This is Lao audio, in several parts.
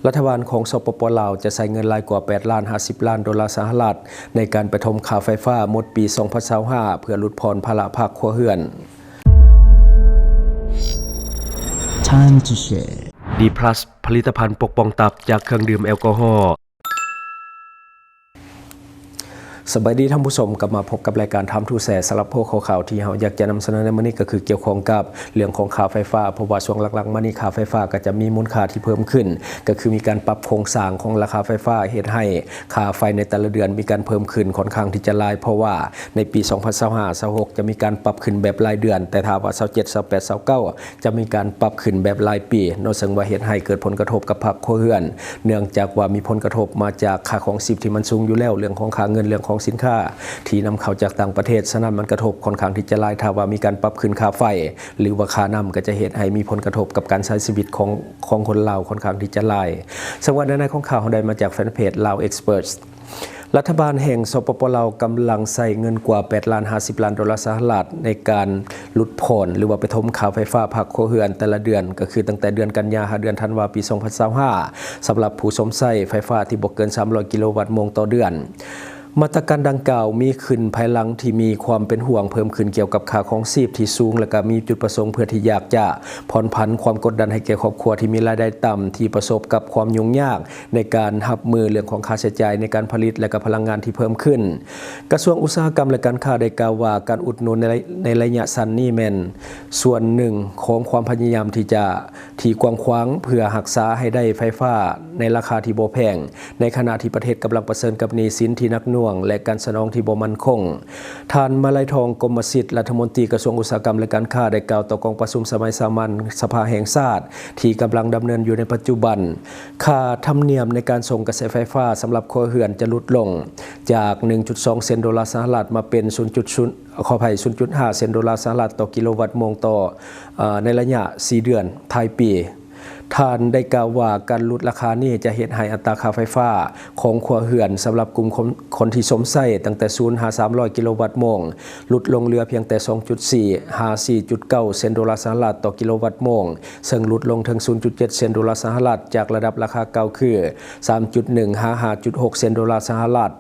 ລັດຖະບານຂອງ ສປປ ລາວ ຈະໃຊ້ເງິນຫຼາຍກວ່າ ແປດລ້ານຫ້າສິບລ້ານໂດລາສະຫະລັດ ໃນການໄປຖົມຄ່າໄຟຟ້າໝົດປີສອງພັນຊາວຫ້າ ເພື່ອຫຼຸດຜ່ອນພາລະພາກຄົວເຮືອນ. Time to share. ດີພລັສ ຜະລິດຕະພັນປົກປ້ອງຕັບຈາກເຄື່ອງດື່ມແອລກໍຮໍ. ສະບາຍດີທ່ານຜູ້ຊົມ, ກັບມາພົບກັບລາຍການ Time to Share. ສຳລັບຫົວຂໍ້ຂ່າວທີ່ເຮົາຢາກຈະນຳສະເໜີໃນມື້ນີ້ ກໍຄືກ່ຽວຂ້ອງກັບເລື່ອງຂອງຄ່າໄຟຟ້າ, ເພາະວ່າຊ່ວງຫຼັງໆມານີ້ ຄ່າໄຟຟ້າກໍຈະມີມູນຄ່າທີ່ເພີ່ມຂຶ້ນ, ກໍຄືມີການປັບໂຄງສ້າງຂອງລາຄາໄຟຟ້າ ເຮັດໃຫ້ຄ່າໄຟໃນແຕ່ລະເດືອນມີການເພີ່ມຂຶ້ນຂ້ອນຂ້າງທີ່ຈະຫຼາຍ, ເພາະວ່າໃນປີສອງພັນຊາວຫ້າ ຊາວຫົກ ຈະມີການປັບຂຶ້ນແບບລາຍເດືອນ, ແຕ່ຖ້າວ່າຊາວເຈັດ ຊາວແປດ ຊາວເກົ້າ ຈະມີການປັບຂຶ້ນແບບລາຍປີເນາະ, ເຊິ່ງວ່າເຮັດໃຫ້ເກີດຜົນກະທົບກັບພາກຄົວເຮືອນ ເນື່ອງຈາກວ່າມີຜົນກະທົບມາຈາກຄ່າຄອງຊີບທີ່ມັນສູງຢູ່ແລ້ວ, ເລື່ອງຂອງຄ່າເງິນ, ເລື່ອງຂອງສິນຄ້າທີ່ນຳເຂົ້າຈາກຕ່າງປະເທດ, ສະນັ້ນມັນກະທົບຂ້ອນຂ້າງທີ່ຈະຫຼາຍ. ຖ້າວ່າມີການປັບຂຶ້ນຄ່າໄຟ ຫຼືວ່າຄ່ານ້ຳ ກໍຈະເຮັດໃຫ້ມີຜົນກະທົບກັບການໃຊ້ຊີວິດຂອງ, ຂອງຄົນລາວຂ້ອນຂ້າງທີ່ຈະຫຼາຍ. ເຊິ່ງວ່າໃນໃນຂອງຂ່າວເຮົາໄດ້ມາຈາກແຟນເພຈ Lao Experts. ລັດຖະບານແຫ່ງ ສປປ ລາວ ກຳລັງໃຊ້ເງິນກວ່າ ແປດລ້ານຫ້າສິບລ້ານໂດລາສະຫະລັດ ໃນການຫຼຸດຜ່ອນ ຫຼືວ່າໄປຖົມຄ່າໄຟຟ້າພາກຄົວເຮືອນແຕ່ລະເດືອນ, ກໍຄືຕັ້ງແຕ່ເດືອນກັນຍາຫາເດືອນທັນວາ ປີສອງພັນຊາວຫ້າ ສຳລັບຜູ້ຊົມໃຊ້ໄຟຟ້າທີ່ບໍ່ເກີນສາມຮ້ອຍກິໂລວັດໂມງຕໍ່ເດືອນ. ມາດຕະການດັ່ງກ່າວມີຂຶ້ນພາຍຫຼັງທີ່ມີຄວາມເປັນຫ່ວງເພີ່ມຂຶ້ນກ່ຽວກັບຄ່າຄອງຊີບທີ່ສູງ ແລະ ກໍມີຈຸດປະສົງເພື່ອທີ່ຢາກຈະຜ່ອນຜັນຄວາມກົດດັນໃຫ້ແກ່ຄອບຄົວທີ່ມີລາຍໄດ້ຕ່ຳ ທີ່ປະສົບກັບຄວາມຫຍຸ້ງຍາກ ໃນການຮັບມືເລື່ອງຂອງຄ່າໃຊ້ຈ່າຍໃນການຜະລິດ ແລະ ກະພະລັງງານທີ່ເພີ່ມຂຶ້ນ. ກະຊວງອຸດສາຫະກຳ ແລະ ການຄ້າໄດ້ກ່າວວ່າ ການອຸດໜູນໃນໄລ ໃນໄລຍະສັ້ນນີ້ແມ່ນສ່ວນໜຶ່ງຂອງຄວາມພະຍາຍາມທີ່ຈະ ທີ່ກວ້າງຂວາງ ເພື່ອຮັກສາໃຫ້ໄດ້ໄຟຟ້າໃນລາຄາທີ່ບໍ່ແພງ, ໃນຂະນະທີ່ປະເທດກຳລັງປະເຊີນກັບໜີ້ສິນທີ່ໜັກໜ່ວງ ແລະ ການສະໜອງທີ່ບໍ່ໝັ້ນຄົງ. ທ່ານ ມາໄລທອງ ກົມມະສິດ ລັດຖະມົນຕີກະຊວງອຸດສາຫະກຳ ແລະ ການຄ້າ ໄດ້ກ່າວຕໍ່ກອງປະຊຸມສະໄໝສາມັນສະພາແຫ່ງຊາດ ທີ່ກຳລັງດຳເນີນຢູ່ໃນປັດຈຸບັນ. ຄ່າທຳນຽມໃນການສົ່ງກະແສໄຟຟ້າສຳລັບຄົວເຮືອນຈະຫຼຸດລົງຈາກໜຶ່ງຈຸດສອງເຊັນໂດລາສະຫະລັດ ມາເປັນສູນຈຸດສູນ ຂໍອະໄພ ສູນຈຸດຫ້າເຊັນໂດລາສະຫະລັດຕໍ່ກິໂລວັດໂມງຕໍ່ ເອີ ໃນໄລຍະສີ່ເດືອນທ້າຍປີ. ທ່ານໄດ້ກ່າວວ່າ ການຫຼຸດລາຄານີ້ຈະເຮັດໃຫ້ອັດຕາຄ່າໄຟຟ້າຂອງຄົວເຮືອນສຳລັບກຸ່ມຄົນ ຄົນທີ່ຊົມໃຊ້ຕັ້ງແຕ່ສູນຫາສາມຮ້ອຍກິໂລວັດໂມງ ຫຼຸດລົງເຫຼືອພຽງແຕ່ສອງຈຸດສີ່ຫາສີ່ຈຸດເກົ້າເຊັນໂດລາສະຫະລັດຕໍ່ກິໂລວັດໂມງ, ເຊິ່ງຫຼຸດລົງເຖິງສູນຈຸດເຈັດເຊັນໂດລາສະຫະລັດ ຈາກລະດັບລາຄາເກົ່າຄືສາມຈຸດໜຶ່ງຫາຫ້າຈຸດຫົກເຊັນໂດລາສະຫະລັດ.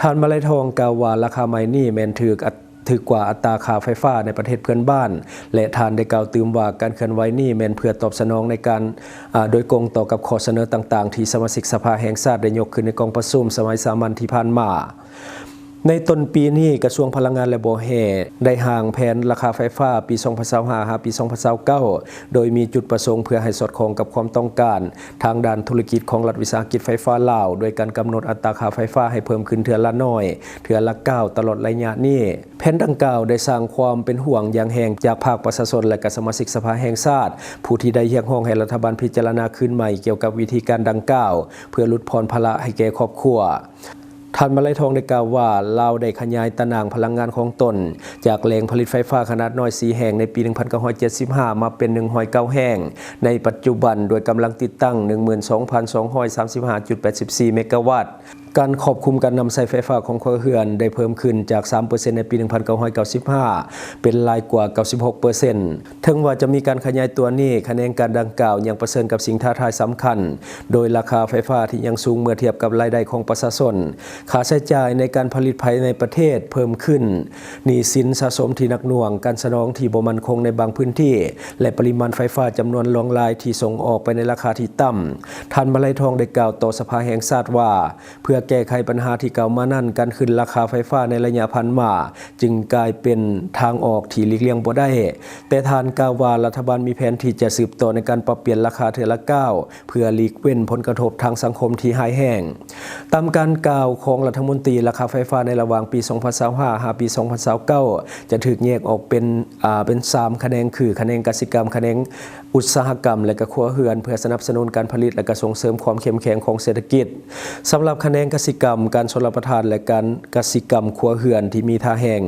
ທ່ານ ມາໄລທອງ ກ່າວວ່າ ລາຄາໃໝ່ນີ້ແມ່ນຖືກອັດ ຖືກກວ່າອັດຕາຄ່າໄຟຟ້າໃນປະເທດເພື່ອນບ້ານ ແລະ ທ່ານໄດ້ກ່າວຕື່ມວ່າ ການເຄື່ອນໄຫວນີ້ແມ່ນເພື່ອຕອບສະໜອງໃນການ ອາ ໂດຍກົງຕໍ່ກັບຂໍ້ສະເໜີຕ່າງໆ ທີ່ສະມາຊິກສະພາແຫ່ງຊາດໄດ້ຍົກຂຶ້ນໃນກອງປະຊຸມສະໄໝສາມັນທີ່ຜ່ານມາ. ໃນຕົ້ນປີນີ້ ກະຊວງພະລັງງານ ແລະ ບໍ່ແຮ່ ໄດ້ຮ່າງແຜນລາຄາໄຟຟ້າປີສອງພັນຊາວຫ້າ ຫາປີສອງພັນຊາວເກົ້າ ໂດຍມີຈຸດປະສົງເພື່ອໃຫ້ສອດຄ່ອງກັບຄວາມຕ້ອງການ ທາງດ້ານທຸລະກິດຂອງລັດວິສາຫະກິດໄຟຟ້າລາວ ໂດຍການກຳນົດອັດຕາຄ່າໄຟຟ້າໃຫ້ເພີ່ມຂຶ້ນເທື່ອລະໜ້ອຍ, ເທື່ອລະກ້າວ ຕະຫຼອດໄລຍະນີ້. ແຜນດັ່ງກ່າວໄດ້ສ້າງຄວາມເປັນຫ່ວງຢ່າງແຮງຈາກພາກປະຊາຊົນ ແລະ ກະສະມາຊິກສະພາແຫ່ງຊາດ ຜູ້ທີ່ໄດ້ຮຽກຮ້ອງໃຫ້ລັດຖະບານພິຈາລະນາຄືນໃໝ່ກ່ຽວກັບວິທີການດັ່ງກ່າວ ເພື່ອຫຼຸດຜ່ອນພາລະໃຫ້ແກ່ຄອບຄົວ. ທ່ານ ມາໄລທອງ ໄດ້ກ່າວວ່າ ລາວໄດ້ຂະຫຍາຍຕາໜ່າງພະລັງງານຂອງຕົນ ຈາກແຫຼ່ງຜະລິດໄຟຟ້າຂະໜາດນ້ອຍສີ່ແຫ່ງໃນປີໜຶ່ງພັນເກົ້າຮ້ອຍເຈັດສິບຫ້າ ມາເປັນໜຶ່ງຮ້ອຍເກົ້າແຫ່ງໃນປັດຈຸບັນ, ໂດຍກຳລັງຕິດຕັ້ງໜຶ່ງໝື່ນສອງພັນສອງຮ້ອຍສາມສິບຫ້າຈຸດແປດສິບສີ່ເມກາວັດ. ການຄອບຄຸມການນຳໃຊ້ໄຟຟ້າຂອງຄົວເຮືອນໄດ້ເພີ່ມຂຶ້ນຈາກສາມເປີເຊັນໃນປີໜຶ່ງພັນເກົ້າຮ້ອຍເກົ້າສິບຫ້າ ເປັນຫຼາຍກວ່າເກົ້າສິບຫົກເປີເຊັນ. ເຖິງວ່າຈະມີການຂະຫຍາຍຕົວນີ້, ຂະແໜງການດັ່ງກ່າວຍັງປະເຊີນກັບສິ່ງທ້າທາຍສຳຄັນ, ໂດຍລາຄາໄຟຟ້າທີ່ຍັງສູງເມື່ອທຽບກັບລາຍໄດ້ຂອງປະຊາຊົນ, ຄ່າໃຊ້ຈ່າຍໃນການຜະລິດພາຍໃນປະເທດເພີ່ມຂຶ້ນ, ໜີ້ສິນສະສົມທີ່ໜັກໜ່ວງ, ການສະໜອງທີ່ບໍ່ໝັ້ນຄົງໃນບາງພື້ນທີ່ ແລະ ປະລິມານໄຟຟ້າຈຳນວນຫຼວງຫຼາຍທີ່ສົ່ງອອກໄປໃນລາຄາທີ່ຕ່ຳ. ທ່ານ ມາໄລທອງ ໄດ້ກ່າວຕໍ່ສະພາແຫ່ງຊາດວ່າ, ເພື່ອແກ້ໄຂບັນຫາທີ່ກ່າວມານັ້ນ, ການຂຶ້ນລາຄາໄຟຟ້າໃນໄລຍະຜ່ານມາຈຶ່ງກາຍເປັນທາງອອກທີ່ຫຼີກລ່ຽງບໍ່ໄດ້. ແຕ່ທ່ານກ່າວວ່າ ລັດຖະບານມີແຜນທີ່ຈະສືບຕໍ່ໃນການປັບປ່ຽນລາຄາເທື່ອລະກ້າວ ເພື່ອຫຼີກເວັ້ນຜົນກະທົບທາງສັງຄົມທີ່ຮ້າຍແຮງ. ຕາມການກ່າວຂອງລັດຖະມົນຕີລາຄາໄຟຟ້າໃນລະຫວ່າງປີສອງພັນຊາວຫ້າ ຫາປີສອງພັນຊາວເກົ້າ ຈະຖືກແຍກອອກເປັນ, ອາ, ເປັນສາມຂະແໜງ ຄື ຂະແໜງກະສິກຳ, ຂະແໜງ ອຸດສາຫະກຳ ແລະ ກະຄົວເຮືອນ ເພື່ອສະໜັບສະໜູນການຜະລິດ ແລະ ກະສົ່ງເສີມຄວາມເຂັ້ມແຂງຂອງເສດຖະກິດ. ສຳລັບຂະແໜງກະສິກຳ, ການຊົນລະປະທານ ແລະ ການກະສິກຳຄົວເຮືອນທີ່ມີທ່າແຮງ,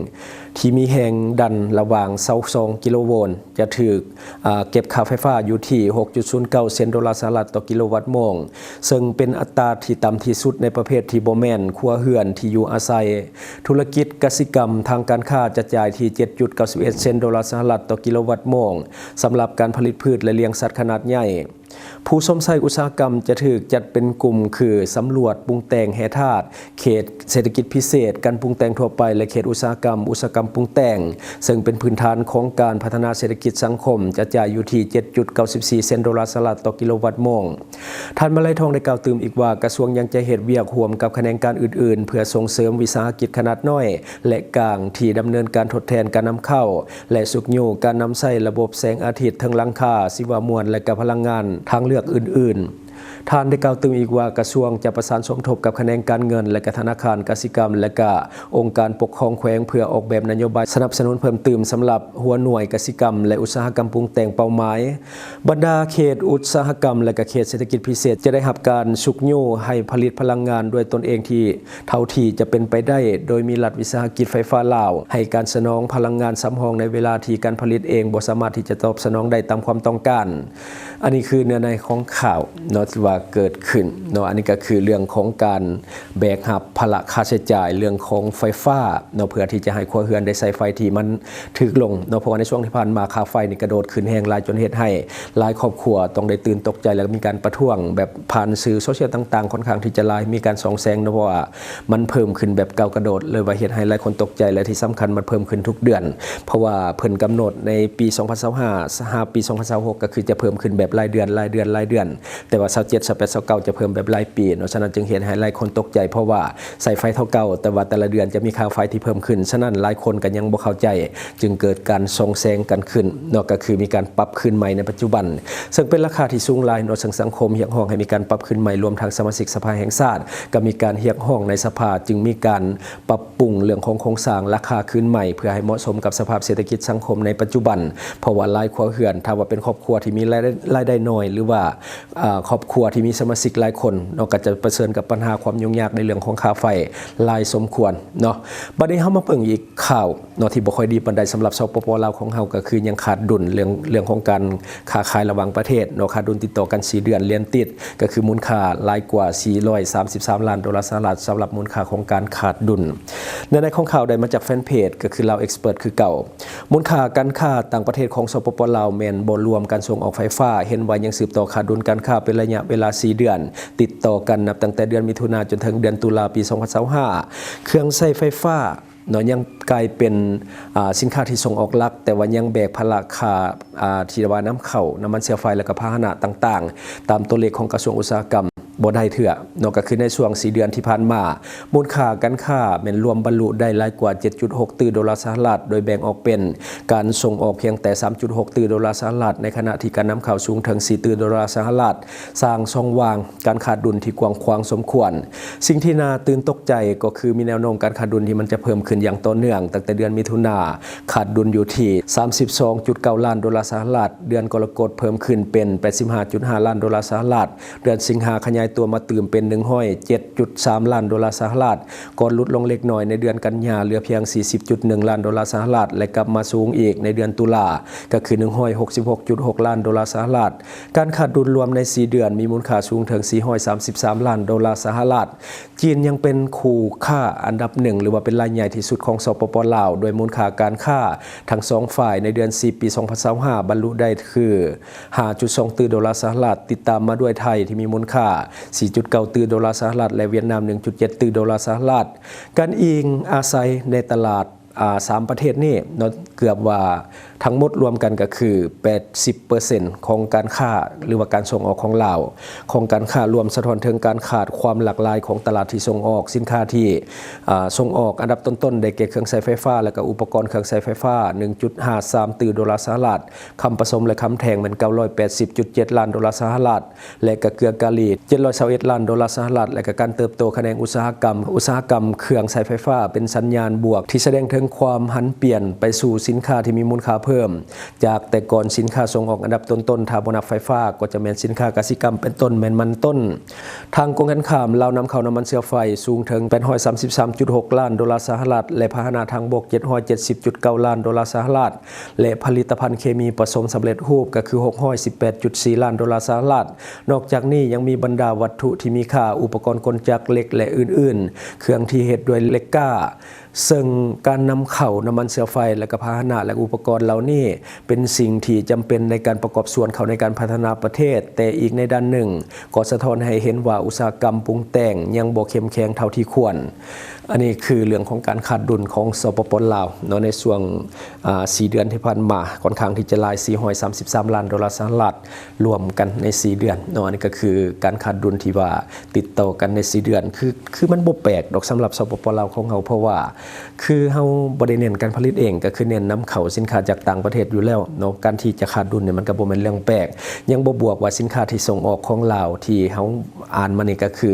ທີ່ມີແຮງດັນລະຫວ່າງຊາວສອງກິໂລໂວນ ຈະຖືກ, ອາ, ເກັບຄ່າໄຟຟ້າຢູ່ທີ່ຫົກຈຸດສູນເກົ້າເຊັນໂດລາສະຫະລັດຕໍ່ກິໂລວັດໂມງ, ເຊິ່ງເປັນອັດຕາທີ່ຕ່ຳທີ່ສຸດໃນປະເພດທີ່ບໍ່ແມ່ນຄົວເຮືອນທີ່ຢູ່ອາໄສ. ທຸລະກິດກະສິກຳທາງການຄ້າຈະຈ່າຍທີ່ເຈັດຈຸດເກົ້າສິບເອັດເຊັນໂດລາສະຫະລັດຕໍ່ກິໂລວັດໂມງ ສຳລັບການຜະລິດພືດ ແລະ ລ້ຽງສັດຂະໜາດໃຫຍ່. ຜູ້ຊົມໃຊ້ອຸດສາຫະກຳຈະຖືກຈັດເປັນກຸ່ມ ຄື ສຳຫຼວດປຸງແຕ່ງແຮ່ທາດ, ເຂດເສດຖະກິດພິເສດ, ການປຸງແຕ່ງທົ່ວໄປ ແລະ ເຂດອຸດສາຫະກຳ, ອຸດສາຫະກຳປຸງແຕ່ງ, ເຊິ່ງເປັນພື້ນຖານຂອງການພັດທະນາເສດຖະກິດສັງຄົມ, ຈະຈ່າຍຢູ່ທີ່ ເຈັດຈຸດເກົ້າສິບສີ່ເຊັນໂດລາສະຫະລັດຕໍ່ກິໂລວັດໂມງ. ທ່ານ ມະໄລທອງ ໄດ້ກ່າວຕື່ມອີກວ່າ ກະຊວງຍັງຈະເຮັດວຽກຮ່ວມກັບຂະແໜງການອື່ນໆ ເພື່ອສົ່ງເສີມວິສາຫະກິດຂະໜາດນ້ອຍ ແລະ ກາງ ທີ່ດຳເນີນການທົດແທນການນຳເຂົ້າ ແລະ ຊຸກຍູ້ການນຳໃຊ້ລະບົບແສງອາທິດເທິງຫຼັງຄາ, ຊີວະມວນ ແລະ ກະພະລັງງານທາງເລືອກອື່ນໆ. ທ່ານໄດ້ກ່າວຕື່ມອີກວ່າ ກະຊວງຈະປະສານສົມທົບກັບຂະແໜງການເງິນ ແລະ ກະທະນາຄານກະສິກຳ ແລະ ກະອົງການປົກຄອງແຂວງ ເພື່ອອອກແບບນະໂຍບາຍສະໜັບສະໜູນເພີ່ມຕື່ມສຳລັບຫົວໜ່ວຍກະສິກຳ ແລະ ອຸດສາຫະກຳປຸງແຕ່ງເປົ້າໝາຍ. ບັນດາເຂດອຸດສາຫະກຳ ແລະ ກະເຂດເສດຖະກິດພິເສດ ຈະໄດ້ຮັບການຊຸກຍູ້ໃຫ້ຜະລິດພະລັງງານດ້ວຍຕົນເອງທີ່ ເທົ່າທີ່ຈະເປັນໄປໄດ້, ໂດຍມີລັດວິສາຫະກິດໄຟຟ້າລາວໃຫ້ການສະໜອງພະລັງງານສຳຮອງໃນເວລາທີ່ການຜະລິດເອງບໍ່ສາມາດທີ່ຈະຕອບສະໜອງໄດ້ຕາມຄວາມຕ້ອງການ. ອັນນີ້ຄືເນື້ອໃນຂອງຂ່າວເນາະ ທີ່ວ່າເກີດຂຶ້ນເນາະ. ອັນນີ້ກໍຄືເລື່ອງຂອງການແບກຮັບພາລະຄ່າໃຊ້ຈ່າຍເລື່ອງຂອງໄຟຟ້າເນາະ ເພື່ອທີ່ຈະໃຫ້ຄົວເຮືອນໄດ້ໃຊ້ໄຟທີ່ມັນຖືກລົງເນາະ, ເພາະວ່າໃນຊ່ວງທີ່ຜ່ານມາຄ່າໄຟນີ້ກະໂດດຂຶ້ນແຮງຫຼາຍ ຈົນເຮັດໃຫ້ຫຼາຍຄອບຄົວຕ້ອງໄດ້ຕື່ນຕົກໃຈ ແລະ ມີການປະທ້ວງແບບຜ່ານສື່ໂຊຊຽວຕ່າງໆ ຄ່ອນຂ້າງທີ່ຈະຫຼາຍ, ມີການສ່ອງແສງເນາະ, ເພາະວ່າ ມັນເພີ່ມຂຶ້ນແບບກ້າວກະໂດດເລີຍ ວ່າເຮັດໃຫ້ຫຼາຍຄົນຕົກໃຈ ແລະ ທີ່ສຳຄັນມັນເພີ່ມຂຶ້ນທຸກເດືອນ, ເພາະວ່າເພິ່ນກຳນົດໃນປີສອງພັນຊາວຫ້າ ຫາປີສອງພັນຊາວຫົກ ກໍຄືຈະເພີ່ມຂຶ້ນແບບລາຍເດືອນ, ລາຍເດືອນ, ລາຍເດືອນ, ແຕ່ວ່າຊາວເຈັດ ຊາວແປດ ຊາວເກົ້າ ຈະເພີ່ມແບບລາຍປີເນາະ. ສະນັ້ນຈຶ່ງເຮັດໃຫ້ຫຼາຍຄົນຕົກໃຈ ເພາະວ່າໃຊ້ໄຟເທົ່າເກົ່າ ແຕ່ວ່າແຕ່ລະເດືອນຈະມີຄ່າໄຟທີ່ເພີ່ມຂຶ້ນ. ສະນັ້ນຫຼາຍຄົນກໍຍັງບໍ່ເຂົ້າໃຈ ຈຶ່ງເກີດການສ່ອງແສງກັນຂຶ້ນເນາະ, ກໍຄືມີການປັບຄືນໃໝ່ໃນປັດຈຸບັນ ເຊິ່ງເປັນລາຄາທີ່ສູງຫຼາຍເນາະ, ເຊິ່ງສັງຄົມຮຽກຮ້ອງໃຫ້ມີການປັບຄືນໃໝ່, ລວມທັງສະມາຊິກສະພາແຫ່ງຊາດກໍມີການຮຽກຮ້ອງໃນສະພາ, ຈຶ່ງມີການປັບປຸງເລື່ອງຂອງໂຄງສ້າງລາຄາຄືນໃໝ່ ເພື່ອໃຫ້ເໝາະສົມກັບສະພາບເສດຖະກິດສັງຄົມໃນປັດຈຸບັນ, ເພາະວ່າຫຼາຍຄົວເຮືອນ ຖ້າວ່າເປັນຄອບຄົວທີ່ມີລາຍໄດ້ ລາຍໄດ້ນ້ອຍ ຫຼືວ່າ ອາ ຄອບຄົວທີ່ມີສະມາຊິກຫຼາຍຄົນເນາະ ກໍຈະປະເຊີນກັບບັນຫາຄວາມຫຍຸ້ງຍາກໃນເລື່ອງຂອງຄ່າໄຟຫຼາຍສົມຄວນເນາະ. ບັດນີ້ເຮົາມາເບິ່ງອີກຂ່າວເນາະ ທີ່ບໍ່ຄ່ອຍດີປານໃດສຳລັບ ສປປ ລາວ ຂອງເຮົາ ກໍຄືຍັງຂາດດຸນເລື່ອງ ເລື່ອງຂອງການຄ້າຂາຍລະຫວ່າງປະເທດເນາະ, ຂາດດຸນຕິດຕໍ່ກັນສີ່ເດືອນລຽນຕິດ ກໍຄືມູນຄ່າຫຼາຍກວ່າສີ່ຮ້ອຍສາມສິບສາມລ້ານໂດລາສະຫະລັດ ສຳລັບມູນຄ່າຂອງການຂາດດຸນ. ເນື້ອໃນຂອງຂ່າວໄດ້ມາຈາກແຟນເພຈ ກໍຄື Lao Expert ຄືເກົ່າ. ມູນຄ່າການຄ້າຕ່າງປະເທດຂອງ ສປປ ລາວ ແມ່ນບໍ່ລວມການສົ່ງອອກໄຟຟ້າ, ເຫັນວ່າຍັງສືບຕໍ່ຂາດດຸນການຄ້າເປັນໄລຍະເວລາສີ່ເດືອນຕິດຕໍ່ກັນ, ນັບຕັ້ງແຕ່ເດືອນມິຖຸນາຈົນເຖິງເດືອນຕຸລາປີສອງພັນຊາວຫ້າ. ເຄື່ອງໃຊ້ໄຟຟ້າເນາະ ຍັງກາຍເປັນ ອາ ສິນຄ້າທີ່ສົ່ງອອກຫຼັກ, ແຕ່ວ່າຍັງແບກພາລະຄ່າ ອາ ທີ່ວ່ານຳເຂົ້າ, ນ້ຳມັນເຊື້ອໄຟ ແລະ ກະພາຫະນະຕ່າງໆ ຕາມຕົວເລກຂອງກະຊວງອຸດສາຫະກຳ ບໍ່ໄດ້ເທື່ອເນາະ, ກໍຄືໃນຊ່ວງສີ່ເດືອນທີ່ຜ່ານມາ, ມູນຄ່າການຄ້າແມ່ນລວມບັນລຸໄດ້ຫຼາຍກວ່າເຈັດຈຸດຫົກຕື້ໂດລາສະຫະລັດ, ໂດຍແບ່ງອອກເປັນການສົ່ງອອກພຽງແຕ່ສາມຈຸດຫົກຕື້ໂດລາສະຫະລັດ, ໃນຂະນະທີ່ການນຳເຂົ້າສູງເຖິງສີ່ຕື້ໂດລາສະຫະລັດ, ສ້າງຊ່ອງວ່າງການຂາດດຸນທີ່ກວ້າງຂວາງສົມຄວນ. ສິ່ງທີ່ໜ້າຕື່ນຕົກໃຈກໍຄືມີແນວໂນ້ມການຂາດດຸນທີ່ມັນຈະເພີ່ມຂຶ້ນຢ່າງຕໍ່ເນື່ອງ, ຕັ້ງແຕ່ເດືອນມິຖຸນາ ຂາດດຸນຢູ່ທີ່ສາມສິບສອງຈຸດເກົ້າລ້ານໂດລາສະຫະລັດ, ເດືອນກໍລະກົດເພີ່ມຂຶ້ນເປັນແປດສິບຫ້າຈຸດຫ້າລ້ານໂດລາສະຫະລັດ, ເດືອນສິງຫາຂະຫຍາຍຕົວມາຕື່ມເປັນໜຶ່ງຮ້ອຍເຈັດຈຸດສາມລ້ານໂດລາສະຫະລັດ, ກ່ອນຫຼຸດລົງເລັກນ້ອຍໃນເດືອນກັນຍາ ເຫຼືອພຽງສີ່ສິບຈຸດໜຶ່ງລ້ານໂດລາສະຫະລັດ ແລະ ກັບມາສູງອີກໃນເດືອນຕຸລາ ກໍຄືໜຶ່ງຮ້ອຍຫົກສິບຫົກຈຸດຫົກລ້ານໂດລາສະຫະລັດ. ການຂາດດຸນລວມໃນສີ່ເດືອນມີມູນຄ່າສູງເຖິງສີ່ຮ້ອຍສາມສິບສາມລ້ານໂດລາສະຫະລັດ. ຈີນຍັງເປັນຄູ່ຄ້າອັນດັບໜຶ່ງ ຫຼືວ່າເປັນລາຍໃຫຍ່ທີ່ສຸດຂອງ ສປປ ລາວ ດ້ວຍມູນຄ່າການຄ້າທັງສອງຝ່າຍໃນເດືອນສິບ ປີສອງພັນຊາວຫ້າ ບັນລຸໄດ້ຄື ຫ້າຈຸດສອງຕື້ໂດລາສະຫະລັດ, ຕິດຕາມມາດ້ວຍໄທທີ່ມີມູນຄ່າສີ່ຈຸດເກົ້າຕື້ໂດລາສະຫະລັດ ແລະ ຫວຽດນາມໜຶ່ງຈຸດເຈັດຕື້ໂດລາສະຫະລັດ. ການອີງອາໄສໃນຕະຫຼາດ ອາ ສາມປະເທດນີ້ເນາະ ເກືອບວ່າທັງໝົດລວມກັນກໍຄືແປດສິບເປີເຊັນຂອງການຄ້າ ຫຼືວ່າການສົ່ງອອກຂອງລາວ ຂອງການຄ້າລວມ ສະທ້ອນເຖິງການຂາດຄວາມຫຼາກຫຼາຍຂອງຕະຫຼາດທີ່ສົ່ງອອກ. ສິນຄ້າທີ່ ອາ ສົ່ງອອກອັນດັບຕົ້ນໆ ໄດ້ແກ່ເຄື່ອງໃຊ້ໄຟຟ້າ ແລະ ກໍອຸປະກອນເຄື່ອງໃຊ້ໄຟຟ້າໜຶ່ງຈຸດຫ້າສາມຕື້ໂດລາສະຫະລັດ, ຄຳປະສົມ ແລະ ຄຳແທ່ງແມ່ນເກົ້າຮ້ອຍແປດສິບຈຸດເຈັດລ້ານໂດລາສະຫະລັດ ແລະ ກະເກືອກາລີເຈັດຮ້ອຍຊາວເອັດລ້ານໂດລາສະຫະລັດ ແລະ ກະການເຕີບໂຕຂະແໜງອຸດສາຫະກຳ, ອຸດສາຫະກຳເຄື່ອງໃຊ້ໄຟຟ້າ ເປັນສັນຍານບວກທີ່ສະແດງເຖິງຄວາມຫັນປ່ຽນໄປສູ່ສິນຄ້າທີ່ມີມູນຄ່າເພີ່ມ. ຈາກແຕ່ກ່ອນສິນຄ້າສົ່ງອອກອັນດັບຕົ້ນໆ ຖ້າບໍ່ນັບໄຟຟ້າ ກໍຈະແມ່ນສິນຄ້າກະສິກຳ ເປັນຕົ້ນແມ່ນມັນຕົ້ນ. ທາງກົງກັນຂ້າມ, ລາວນຳເຂົ້ານ້ຳມັນເຊື້ອໄຟສູງເຖິງແປດຮ້ອຍສາມສິບສາມຈຸດຫົກລ້ານໂດລາສະຫະລັດ ແລະ ພາຫະນະທາງບົກເຈັດຮ້ອຍເຈັດສິບຈຸດເກົ້າລ້ານໂດລາສະຫະລັດ ແລະ ຜະລິດຕະພັນເຄມີປະສົມສຳເລັດຮູບ ກໍຄືຫົກຮ້ອຍສິບແປດຈຸດສີ່ລ້ານໂດລາສະຫະລັດ. ນອກຈາກນີ້ຍັງມີບັນດາວັດຖຸທີ່ມີຄ່າ, ອຸປະກອນກົນຈັກເຫຼັກ ແລະ ອື່ນໆ, ເຄື່ອງທີ່ເຮັດດ້ວຍເຫຼັກກ້າ, ເຊິ່ງການນຳເຂົ້ານ້ຳມັນເຊື້ອໄຟ ແລະ ກະພາຫະນະ ແລະ ອຸປະກອນເຫຼົ່ານີ້ ເປັນສິ່ງທີ່ຈຳເປັນໃນການປະກອບສ່ວນເຂົ້າໃນການພັດທະນາປະເທດ, ແຕ່ອີກໃນດ້ານໜຶ່ງກໍສະທ້ອນໃຫ້ເຫັນວ່າອຸດສາຫະກຳປຸງແຕ່ງຍັງບໍ່ເຂັ້ມແຂງເທົ່າທີ່ຄວນ. ອັນນີ້ຄືເລື່ອງຂອງການຂາດດຸນຂອງ ສປປ ລາວເນາະ ໃນຊ່ວງ ອາ ສີ່ເດືອນທີ່ຜ່ານມາ ຂ້ອນຂ້າງທີ່ຈະຫຼາຍ ສີ່ຮ້ອຍສາມສິບສາມລ້ານໂດລາສະຫະລັດ ລວມກັນໃນສີ່ເດືອນເນາະ. ອັນນີ້ກໍຄືການຂາດດຸນທີ່ວ່າຕິດຕໍ່ກັນໃນສີ່ເດືອນ ຄື ຄືມັນບໍ່ແປກດອກສຳລັບ ສປປ ລາວຂອງເຮົາ ເພາະວ່າ ຄືເຮົາບໍ່ໄດ້ເນັ້ນການຜະລິດເອງ ກໍຄືເນັ້ນນຳເຂົ້າສິນຄ້າຈາກຕ່າງປະເທດຢູ່ແລ້ວເນາະ. ການທີ່ຈະຂາດດຸນນີ້ ມັນກໍບໍ່ແມ່ນເລື່ອງແປກ. ຍັງບໍ່ບວກວ່າສິນຄ້າທີ່ສົ່ງອອກຂອງລາວ ທີ່ເຮົາອ່ານມານີ້ ກໍຄື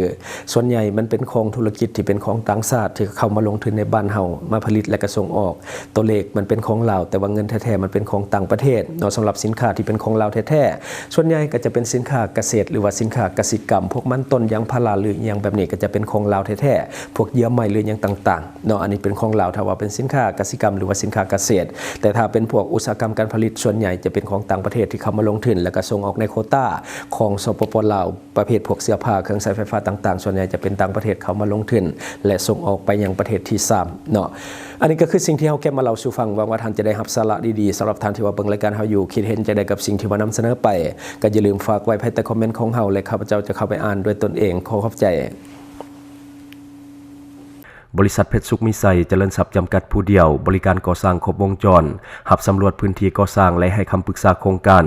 ສ່ວນໃຫຍ່ມັນເປັນຂອງທຸລະກິດທີ່ເປັນຂອງຕ່າງຊາດ ທີ່ເຂົ້າມາລົງທຶນໃນບ້ານເຮົາ ມາຜະລິດ ແລະ ກໍສົ່ງອອກ. ຕົວເລກມັນເປັນຂອງລາວ ແຕ່ວ່າເງິນແທ້ໆມັນເປັນຂອງຕ່າງປະເທດເນາະ. ສຳລັບສິນຄ້າທີ່ເປັນຂອງລາວແທ້ໆ ສ່ວນໃຫຍ່ກໍຈະເປັນສິນຄ້າກະເສດ ຫຼືວ່າສິນຄ້າກະສິກຳ ພວກມັນຕົ້ນ ຢາງພາລາ ຫຼືອີ່ຫຍັງແບບນີ້ ກໍຈະເປັນຂອງລາວແທ້ໆ. ພວກເຍື່ອໄມ້ ຫຼືຫຍັງຕ່າງໆ ເນາະ ອັນນີ້ເປັນຂອງລາວ ຖ້າວ່າເປັນສິນຄ້າກະສິກຳ ຫຼືວ່າສິນຄ້າກະເສດ. ແຕ່ຖ້າເປັນພວກອຸດສາຫະກຳການຜະລິດ ສ່ວນໃຫຍ່ຈະເປັນຂອງຕ່າງປະເທດທີ່ເຂົ້າມາລົງທຶນ ແລ້ວກໍສົ່ງອອກໃນໂຄຕ້າຂອງ ສປປ ລາວ ປະເພດພວກເສື້ອຜ້າ ເຄື່ອງໃຊ້ໄຟຟ້າຕ່າງໆ ສ່ວນໃຫຍ່ຈະເປັນຕ່າງປະເທດເຂົ້າມາລົງທຶນ ແລະ ສົ່ງອອກໄປຍັງປະເທດທີສາມເນາະ. ອັນນີ້ກໍຄືສິ່ງທີ່ເຮົາເກັບມາເລົ່າສູ່ຟັງ. ຫວັງວ່າທ່ານຈະໄດ້ຮັບສາລະດີໆ. ສຳລັບທ່ານທີ່ວ່າເບິ່ງລາຍການເຮົາຢູ່ ຄິດເຫັນຈັ່ງໃດກັບສິ່ງທີ່ວ່ານຳສະເໜີໄປ ກໍຢ່າລືມຝາກໄວ້ພາຍໃຕ້ຄອມເມັນຂອງເຮົາ ແລະ ຂ້າພະເຈົ້າຈະເຂົ້າໄປອ່ານດ້ວຍຕົນເອງ. ຂໍຂອບໃຈ. ບໍລິສັດເພັດສຸກມີໄຊຈະເລີນຊັບຈຳກັດຜູ້ດຽວ ບໍລິການກໍ່ສ້າງຄົບວົງຈອນ, ຮັບສຳຫຼວດພື້ນທີ່ກໍ່ສ້າງ ແລະ ໃຫ້ຄຳປຶກສາໂຄງການ,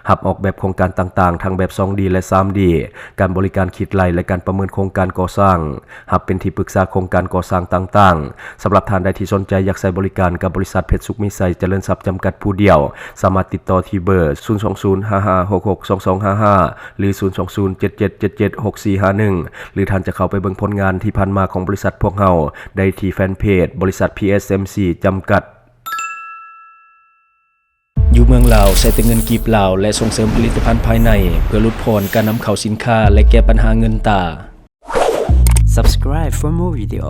ຮັບອອກແບບໂຄງການຕ່າງໆ ທັງແບບສອງດີ ແລະ ສາມດີ, ການບໍລິການຄິດໄລ່ ແລະ ການປະເມີນໂຄງການກໍ່ສ້າງ, ຮັບເປັນທີ່ປຶກສາໂຄງການກໍ່ສ້າງຕ່າງໆ. ສຳລັບທ່ານໃດທີ່ສົນໃຈຢາກໃຊ້ບໍລິການກັບບໍລິສັດເພັດສຸກມີໄຊຈະເລີນຊັບຈຳກັດຜູ້ດຽວ, ສາມາດຕິດຕໍ່ທີ່ເບີ ສູນສອງສູນ ຫ້າຫ້າຫົກຫົກ ສອງສອງຫ້າຫ້າ ຫຼື ສູນສອງສູນ ເຈັດເຈັດເຈັດເຈັດ ຫົກສີ່ຫ້າໜຶ່ງ ຫຼື ທ່ານຈະເຂົ້າໄປເບິ່ງຜົນງານທີ່ຜ່ານມາຂອງບໍລິສັດພວກເຮົາໄດ້ທີ່ແຟນເພຈ ບໍລິສັດ ພີເອສເອັມຊີ ຈຳກັດ. ຢູ່ເມືອງລາວ ໃຊ້ແຕ່ເງິນກີບລາວ ແລະ ສົ່ງເສີມຜະລິດຕະພັນພາຍໃນ ເພື່ອຫຼຸດຜ່ອນການນຳເຂົ້າສິນຄ້າ ແລະ ແກ້ບັນຫາເງິນຕາ. Subscribe for more video.